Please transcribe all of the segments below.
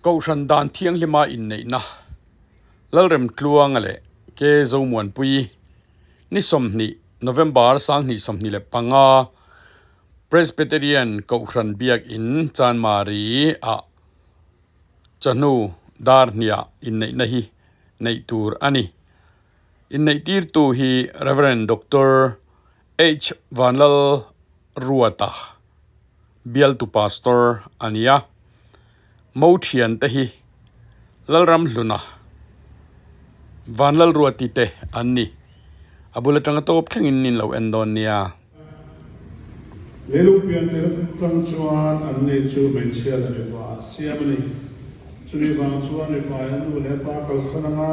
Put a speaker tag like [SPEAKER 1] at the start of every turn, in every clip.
[SPEAKER 1] Kohhran dan thianghlima inneihna Lalremtluanga leh Ke Zomuanpui ni 20 November 2025 Presbyterian Kohhran Biakin Chanmari ah chawhnu dar hniah inneihna hi neih tur a ni. Inneihtirtu hi Rev. Doctor H. Vanlalruata, bialtu pastor a ni a. Mo thiante hi Lalramhluna, Vanlalruati te an ni. A bul atanga tawp thlengin in lo en dawn nia.
[SPEAKER 2] Leilung piantir atang chuan an ni chu hmeichhia leh mipa a siam a ni. Chumi vang chuan mipa in a nu leh a pa kalsan anga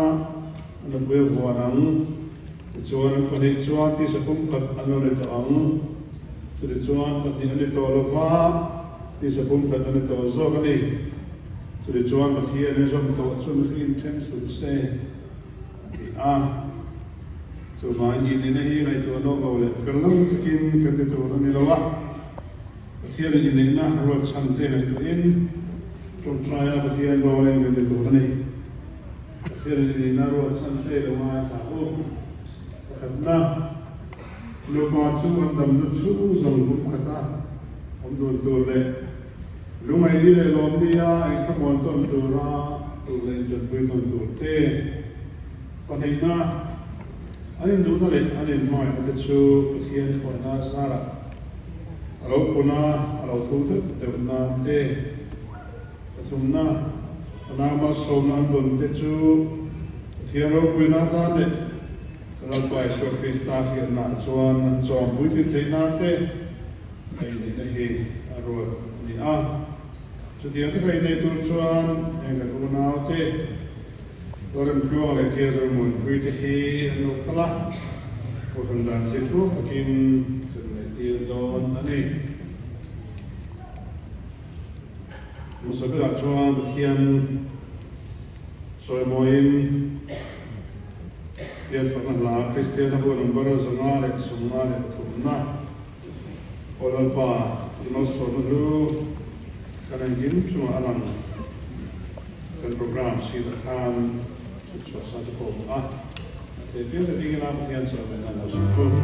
[SPEAKER 2] a nupui a vuan ang. Tichuan an pahnih chuan tisa pumkhat an lo ni tawh ang. Chutichuan pahnih an ni tawh lo va, tisa pumkhat an ni tawh zawk a ni. Chutichuan Pathian in zawm tawh chu mihring in then suh se, a ti a. Chuvangin inneihna hi ngaihtuah lawk lo leh fel lo takin kan ti tur a ni lo a. Pathianin inneihna ruatchhan te ngaihtuahin tawngtaia Pathian rawlin kan ti tur a ni. Pathianin inneihna ruatchhan te lo ngaithla u. Pakhatna, nupa chu an damna chhung zawng kum khata awm dun tur leh lungaini leh lawmnia inthlamuan tawn tura tur leh intanpui tawn tur te. Pahnihna, an induhna leh an inhmangaihna te chu Pathian khawnna zarah a lo pun a, a lo thum deuh deuh nan te. Pathumna, fanau malsawmna an dawn te chu Pathian ropuina atan leh kan Lalpa Isua Krista hriatnaah chuan an chawm puitlin theih nan te ei nihna hi a ruat a ni a. Chutiang taka innei tur chuan heng kan unaute, Lalremtluanga leh Kia Zomuanpui te hi an lo kal a, Kohhran dan zir tluang takin kan ngaihtir dawn a ni. Hmasa berah chuan Pathian sawimawiin Pathian fakna hla Kristiana bu number 553 na Aw Lalpa i malsawmna hlu kan engkim chungah a lang. Kan programme sheet ah khan chhut chhuah sa te pawh a awm a, a thei piang te ding ila Pathian chuan ngaihna a lo chhut thung.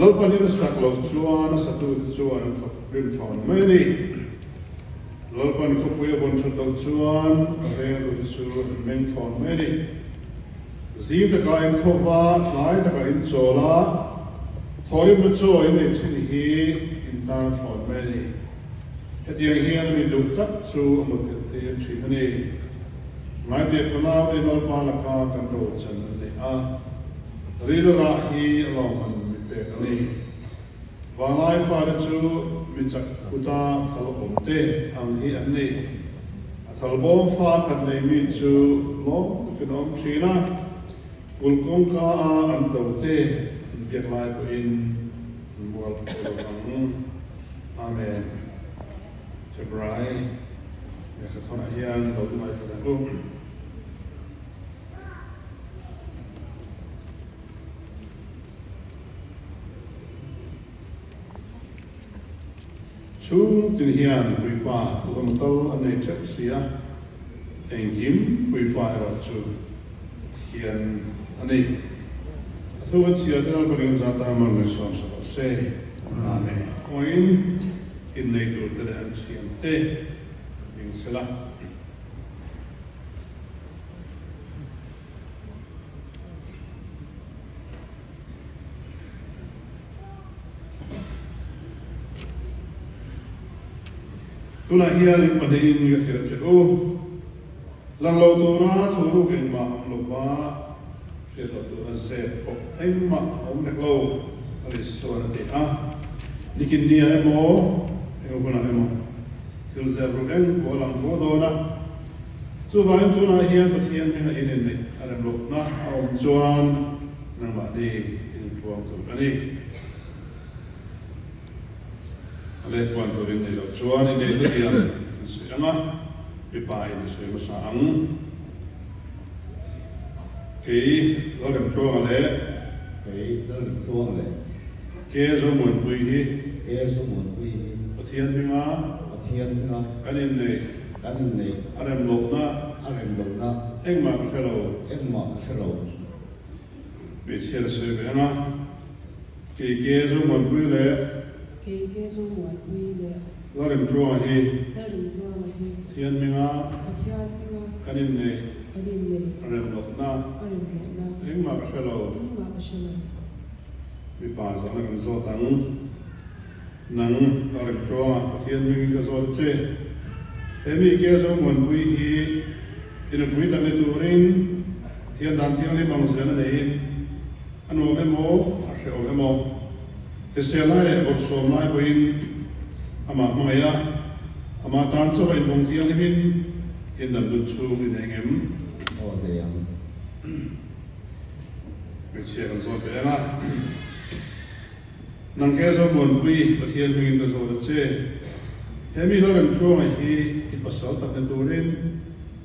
[SPEAKER 2] Lalpan in a sak loh chuan a satute chuan an thawk rim thlawn mai a ni. Lalpan khawpui a vawn that loh chuan a vengtute chu an meng thlawn mai a ni. Zing takah in tho va, tlai takah in chawl a, thawhrimna chaw in ei thin hi in tar thlawn mai a ni. Hetiang hian a mi duh tak chu a muttilh tir thin a ni. Ngaite fanaute Lalpa laka kan ro chan a ni a, ril rah hi a lawmman mi pek a ni. Vanglai fate chu mi chak kuta kal awm te ang hi an ni. Thalbawm fa khat nei mi chu lawm takin a awm thin a, kulh kawngka a an do te an biak lai pawhin an mual pho lo ang. Amen. Hebrai lehkha thawnah hian lo ngaithla ang u. Chhung tin hian puipa tu emaw tal a nei teuh si a, engkim puipa erawh chu Pathian a ni. A thu kan chhiar te Lalpa ring zata mar mai sawm sa rawh se. Amen. Khawngain innei tur te leh an thiam te ding sela. Tunah hian in pahnihin ka hrilh che u. Lang lo tura thu ruk engmah a awm lo va, hriat loh tura zep pawh engmah a awm hek lo, a ni sawn a ti a. Nikin nia emaw, eng hunah emaw thil zep ruk eng pawh a lang tho dawn a. Chuvangin tunah hian Pathian hming a in inneih a rem lohna a awm chuan nangmahni in inpuang tur a ni. A lehpuan tur in nei loh chuan i nei hluti ang in sawi ang a, mipa in i sawi hmasa ang. Kei Lalremtluanga leh.
[SPEAKER 3] Kei Lalremtluanga leh.
[SPEAKER 2] Ke Zomuanpui hi.
[SPEAKER 3] Ke Zomuanpui hi.
[SPEAKER 2] Pathian hminga.
[SPEAKER 3] Pathian hminga.
[SPEAKER 2] Kan inneih.
[SPEAKER 3] Kan inneih.
[SPEAKER 2] A rem lohna.
[SPEAKER 3] A rem lohna.
[SPEAKER 2] Engmah ka hre lo.
[SPEAKER 3] Engmah ka hre lo.
[SPEAKER 2] Hmeichhia la sawi ve ang a. Kei Ke Zomuanpui leh.
[SPEAKER 4] Kei Ke Zomuanpui leh.
[SPEAKER 2] Lalremtluanga hi.
[SPEAKER 4] Lalremtluanga hi.
[SPEAKER 2] Pathian hminga.
[SPEAKER 4] Pathian hminga.
[SPEAKER 2] Kan inneih.
[SPEAKER 4] Kan inneih.
[SPEAKER 2] A rem lohna.
[SPEAKER 4] A rem lohna.
[SPEAKER 2] Engmah ka hre lo.
[SPEAKER 4] Engmah ka hre lo.
[SPEAKER 2] Mipa zawhna kan zawt ang. Nang ka rem tluang a, Pathian hmingin ka zawt che. He mi ke Zomuanpui hi i nupui tak ni turin Pathian dan thianghlim ang zel a neiin a nuam emaw, a hrehawm emaw, hrisel lai leh bawrhsawm lai pawhin amah hmangaih a, amah tan chaw a invawng thianghlimin indam lut chhung i nei ngem?
[SPEAKER 3] Aw dei ang.
[SPEAKER 2] Hmeichhia kan zawt ve ang a, Nang ke Zomuanpui, Pathian hmingin ka zawt a che. He mi Lalrem Tluanga hi i pasal tak ni turin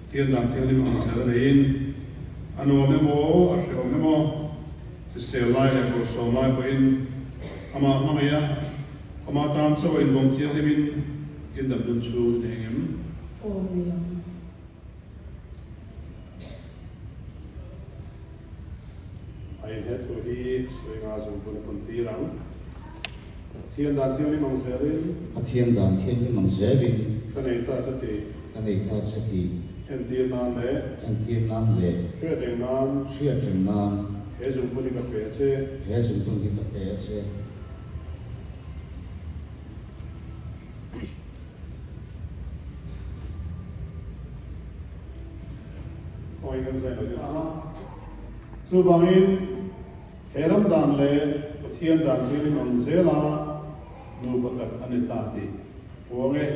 [SPEAKER 2] Pathian dan thianghlim ang zel a neiin a nuam emaw, a hrehawm emaw, hrisel lai leh bawrhsawm lai pawhin amah hmangaih a, amah tan chaw invawng thianghlimin indam dun chhung i nei ngem?
[SPEAKER 4] Aw, nei ang.
[SPEAKER 2] A in he thu hi sawi nga zawng hun a pawn tir ang. Pathian dan thianghlim ang zelin.
[SPEAKER 3] Pathian dan thianghlim ang zelin.
[SPEAKER 2] Ka nei ta che tih.
[SPEAKER 3] Ka nei ta che tih.
[SPEAKER 2] Entir nan leh.
[SPEAKER 3] Entir nan leh.
[SPEAKER 2] Hriat reng nan.
[SPEAKER 3] Hriat reng nan.
[SPEAKER 2] He zungbun hi ka pe a che.
[SPEAKER 3] He zungbun hi ka pe a che.
[SPEAKER 2] Khawi kan zai lo deuh a. Chuvangin he ram dan leh Pathian dan thil in ang zela nupa tak a ni ta tih ka puang e.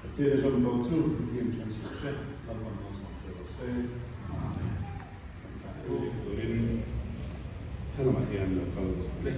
[SPEAKER 2] Pathian a zawm lo chu Pathian chuan suh se, Lalpan malsawm che rawh se. Amen. Kan tan music turin helamah hian lo kal le.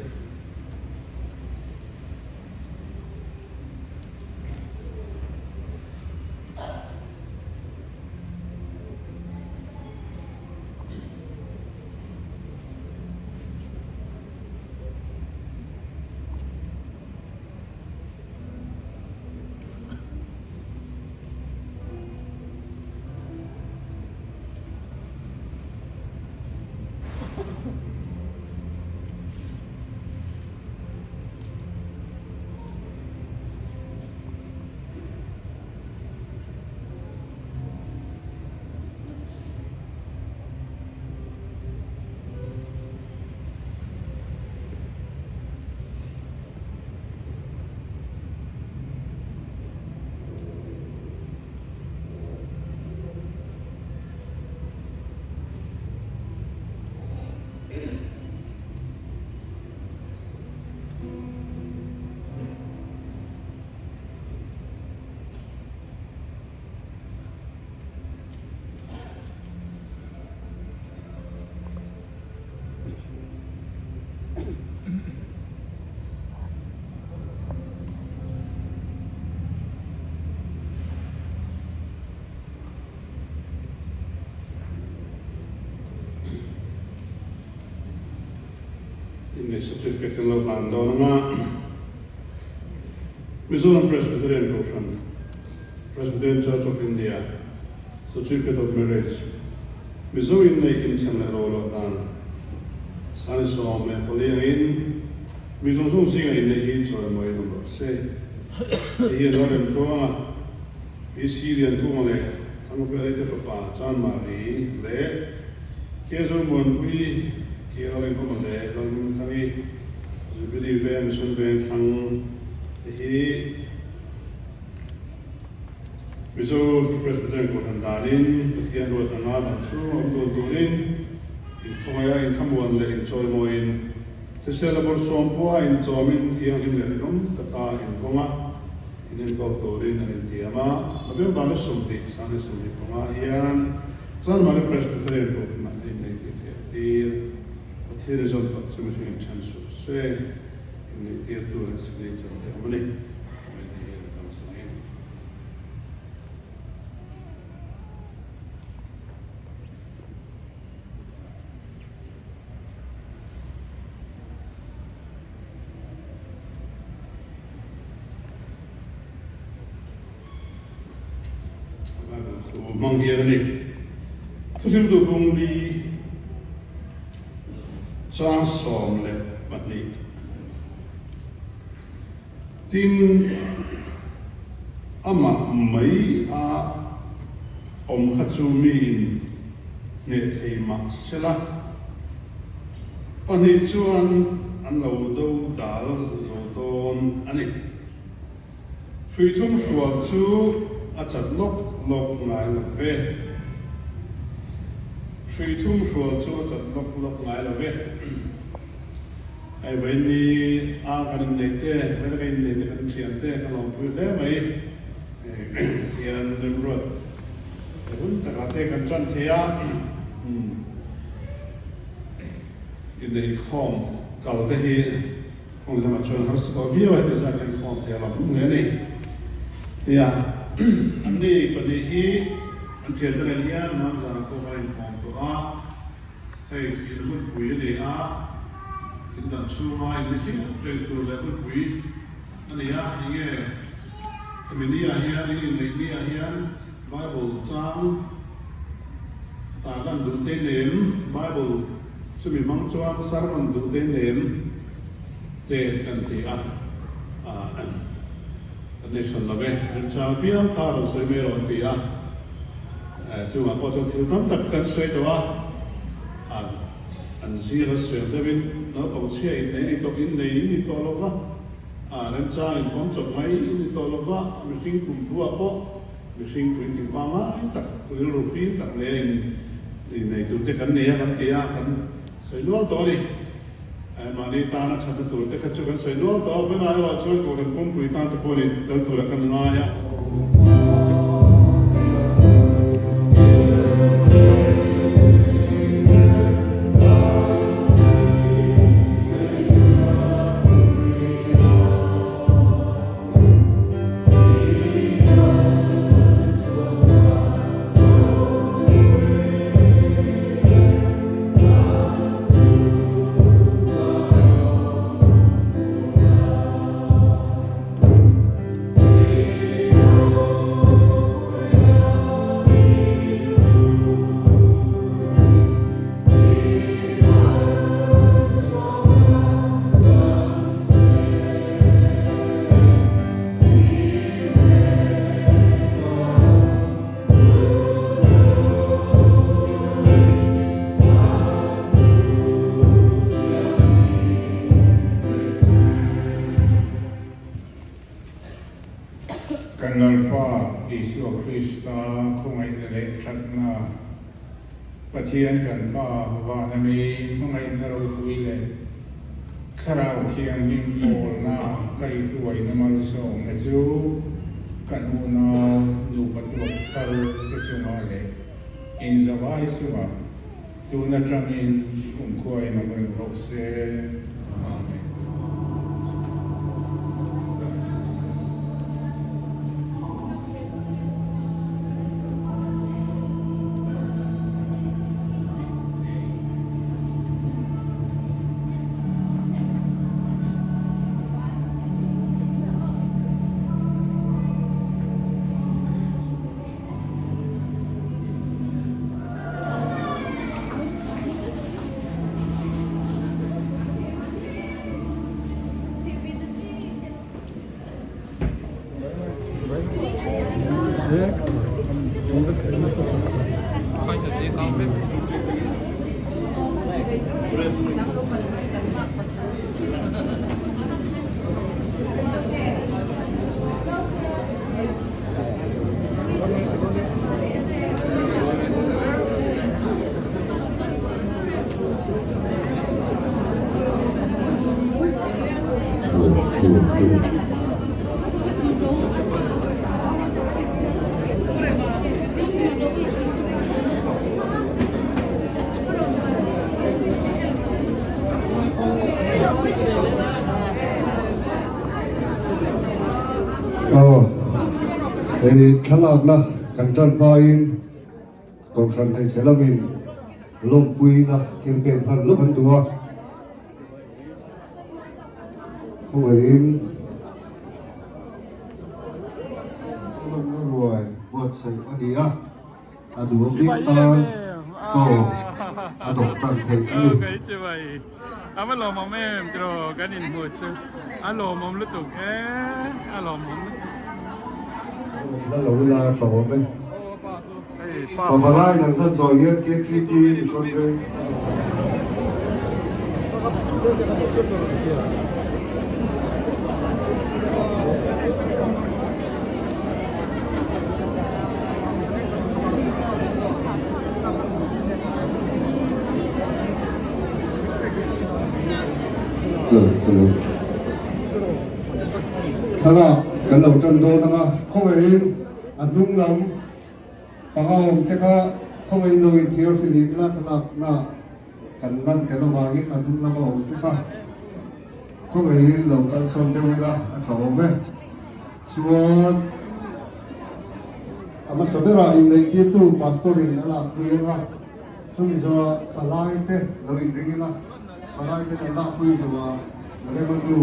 [SPEAKER 2] Inneih certificate kan lo hlan dawn ang a, Mizoram Presbyterian Kohhran, Presbyterian Church of India, Certificate of Marriage, Mizo inneih inthen leh ro loh dan, 24 angin mi zawng zawng zingah inneih hi chawimawi awm rawh se. Hei hi a lo rem tluang a, PC Liankunga leh Thangveli te fapa Chanmari leh Kezo Muanpui Kial Rinawma leh Lalhmingthangi Jubilee Veng Mission Veng thlang te hi Mizo Presbyterian Kohhran danin Pathian ruat anga dam chhung awm dun turin inkhawngaih a inthlamuan leh inchawimawiin hrisel a bawrhsawm pawha inchawmin thianghlim leh rinawm taka invawng a inenkawl turin an intiam a. November ni 20, 2025 hian Chanmari Presbyterian Kohhranah an innei tih hriat tir. Pathian i zawm tak chu mihring in then suh se, inneih tir tur leh signature te awm a ni. Hmang hian a ni. Thuhriltu bung li chang 12. Tin, amah mai a awm kha chu miin hneh thei mah sela, pahnih chuan an lo do dal zo dawn a ni. Hrui thum hrual chu a chat lawk lawk ngai lo ve. Hrui thum hrual chu a chat lawk lawk ngai lo ve. Hei vawiin ni a kan inneih te, vawiin a kan inneih te kan thian te ka lawmpui hle mai. Pathian remruat he hun takah te kan tan thei a, inneihkhawm kal te hi kawng lamah chuan harsa tawh viau a heti zat kan inkhawm thei a lawm hle a ni. Nia, anni pahnih hi an thiante nen hian Manzana pawh kan inkhawm tawh a. Hei in hunpui a ni a, in dam chhunga in ni hliam reng tur leh hunpui a ni a, enge hemi ni ah hian in inneih ni ah hian Bible chang tah lan duh te nem, Bible chumi hmang chuan sermon duh te nem te kan ti a, kan nei hran lo ve, remchang apiang kha rawn sawi mai rawh an ti a. Chungah pawh chuan thil tam tak kan sawi tawh a, an zir a sual deuhin naupang chhia innei ni tawh innei in ni tawh lo va, remchang infawm chawp mai in ni tawh lo va, mihring kum thuah pawh mihring puitling pangngai tak rilru fim tak leh innei tur te kan nei a kan ti a, kan sawi nual tawh a ni. Mahni tana thatna tur te kha chu kan sawi nual tawh a, vawiinah erawh chuan Kohhran pumpui tan te pawh ni tel tura kan ngai a.
[SPEAKER 5] Kan Lalpa Isua Krista khawngaihna leh thatna, Pathian kan Pa vana mi hmangaihna ropui leh Thlarau Thianghlim pawlna kaihhruaina malsawmna chu kan unau nupa tuak thar te chungah leh inzavai chungah tun atangin kumkhua in awm reng rawh se. Amen.
[SPEAKER 6] Aw, hei thlalakna kan tan hmain Kohhran hmeichhe lamin lawmpuina thil pek hman lawk an duh a, khawngaihin lawmna ruai buatsaih a ni a, a duh apiang tan chaw a dawh tan theih a ni.
[SPEAKER 1] A va lawmawm em tiraw kan inhmuh chu a lawmawm lutuk e a lawmawm lutuk.
[SPEAKER 6] La lo ila a tha awm e. Pavalai nan hlan zawh hian KTP Mission Veng a ni. Lo hello Thlalak kan lo tan dawn ang a, khawngaihin a hnung lam panga awm te kha khawngaihin lo inthiar filim ila thlalak na kan lan tel avangin a hnung lama awm te kha khawngaihin lo kalsawn deuh ila a tha awm e. Chuan a hmasa berah inneihtirtu pastor in a lakpui ang a, chumi zawhah palai te lo inring ila, palai ten an lakpui zawhah rem a hnu.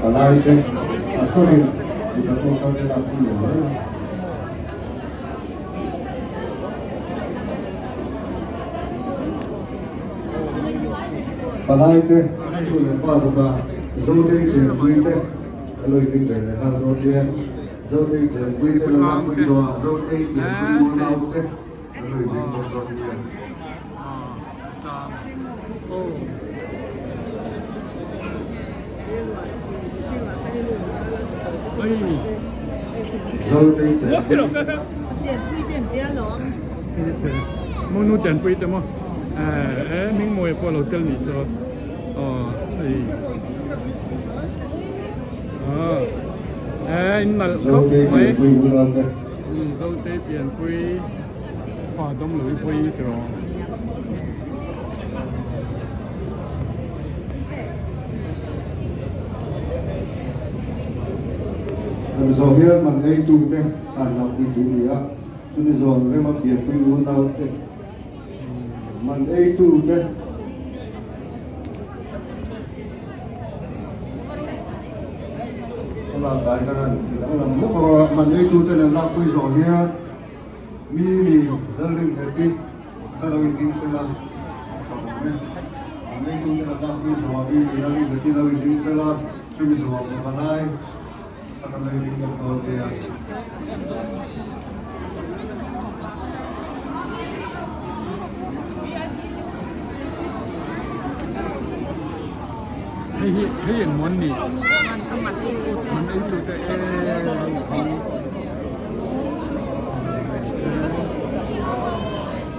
[SPEAKER 6] Palai te pastor in mipa tawk thar te lak pui lo reng a. Palai te nu leh pa dawta Zotei chenpui te ka lo inring ve leh nghal dawn nia. Zotei chenpui te la lakpui zawhah Zotei pianpui unau te ka lo inring bawk dawn nia. Zotei chenpui
[SPEAKER 1] Monu chenpui te maw eh hmingmawi pawh lo tel ni saw aw hei aw eh in nalh khawp
[SPEAKER 6] Zotei
[SPEAKER 1] mai
[SPEAKER 6] pianpui unau te.
[SPEAKER 1] Zotei pianpui pa dawm lo i pawih tiraw.
[SPEAKER 6] Kan zawh hian man eitu te khan lo pui tur ni a, chumi zawn rema pianpui unau te man eitu te a lak dai khan an ti danglam lawk a, man eitu ten an lakpui zawh hian mi mi lalrinnghet i Ka lo inring sela a tha awm e. A meitu ten a tlakpui zawh a mi ni a rinna ti lo inring sela chumi zawh ka va lai kha ka lo inring bawk dawn nia.
[SPEAKER 1] Hei hi hei engmaw an nih? Man eitu te e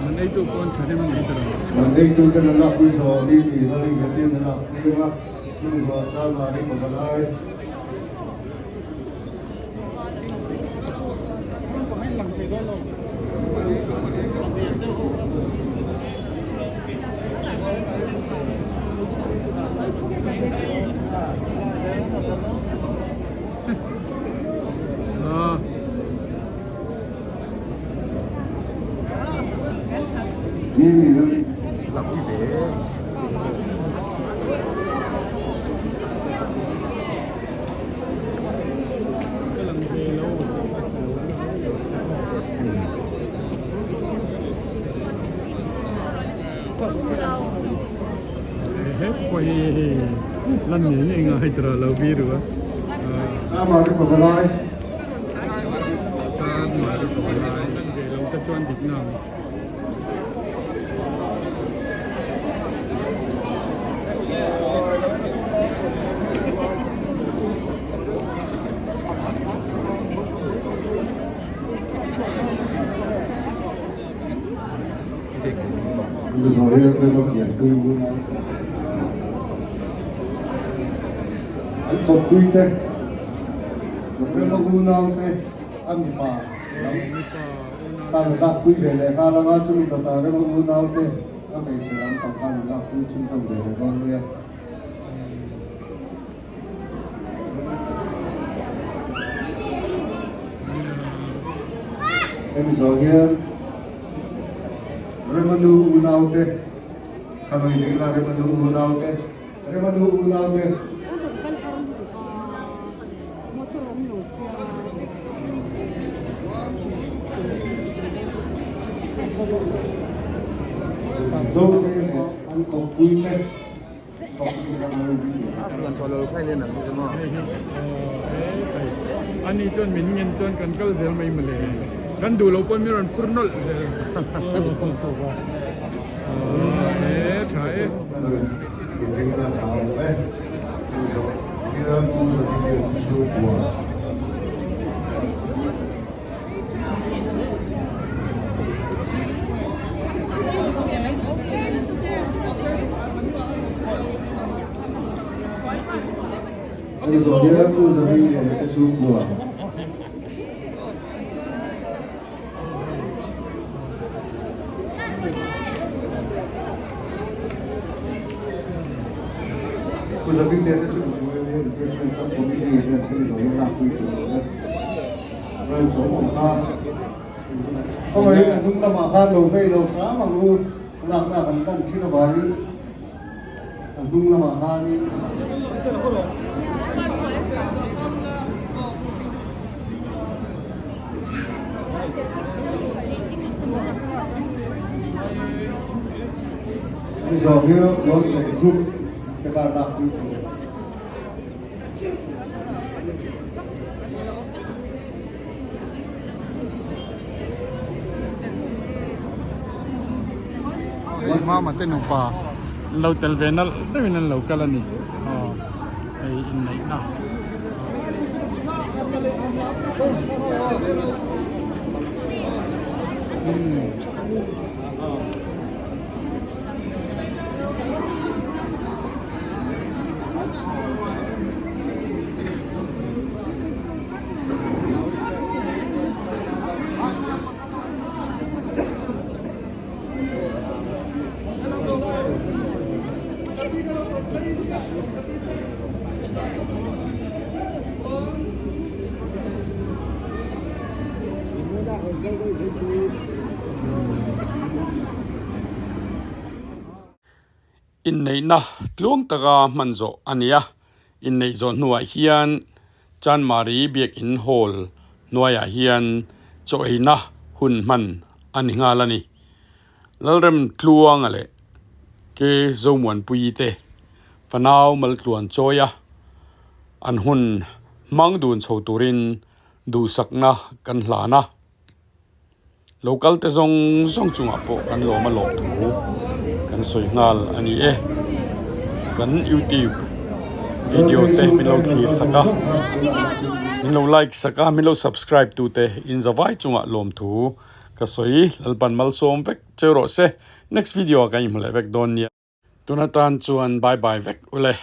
[SPEAKER 1] Man eitu pawn thahnem ni ta lo.
[SPEAKER 6] Man eitu ten an lakpui zawh mi ni la ring hian an lakpui ang a, chumi zawh chuan mahni bawk a lai. Mi mi
[SPEAKER 1] ni hei lan ngei ngei ngai tur a lo biru a.
[SPEAKER 6] Chama ri pavalai.
[SPEAKER 1] Chama ri pavalai lan ve lo te chuan dik nang.
[SPEAKER 6] An kawppui te, Rema unau te a mipa lam khan a lakpui ve leh nghal ang a, chumi dawtah Rema unau te a hmeichhe lam pang khan an lakpui chhunzawm ve leh dawn mai a. Hemi zawh hian Remanu unaute kha lo inring la, Remanu unaute, Remanu unaute. Zote leh an kawppuite.
[SPEAKER 1] Ani chuan min ngen chuan kan kal zel mai mawle. Kan duh loh pawhin min rawn phur nawlh zel. E tha e.
[SPEAKER 6] Hemi zawh hian Pu Zaringliana te chhungkua. Pu Zaringliana te chhungkua hi Refreshment Sub Committee hian hemi zawh hian lakpui tur a ni a. Branch awm awm kha khawngaihin a hnung lamah khan lo vei lo hram ang u, thlalakna kan tan thin avangin a hnung lamah khanin. Hemi zawh hi Bronze Group te khan lakpui tur.
[SPEAKER 1] Mama te nupa an lo tel ve nalh deuhin an lo kal a ni aw hei inneihna. Inneihna tluang taka hman zawh a ni a, inneih zawh hnuah hian Chanmari Biakin Hall hnuaiah hian chaw eina hun hman a ni nghal a ni. Lalrem Tluanga leh Ke Zomuanpuii te fanau Maltluan chawia an hun hmang dun chho turin duhsakna kan hlan a. Lo kal te zawng zawng chungah pawh kan lawm a lawm thu kan sawi nghal a ni e. Kan youtube video te min lo thlir sak a, min lo like sak a, min lo subscribe tu te in zavai chungah lawm thu ka sawi. Lalpan malsawm vek cheu rawh se. Next video ah kan inhmu leh vek dawn nia. Tuna tan chuan bye bye vek ule.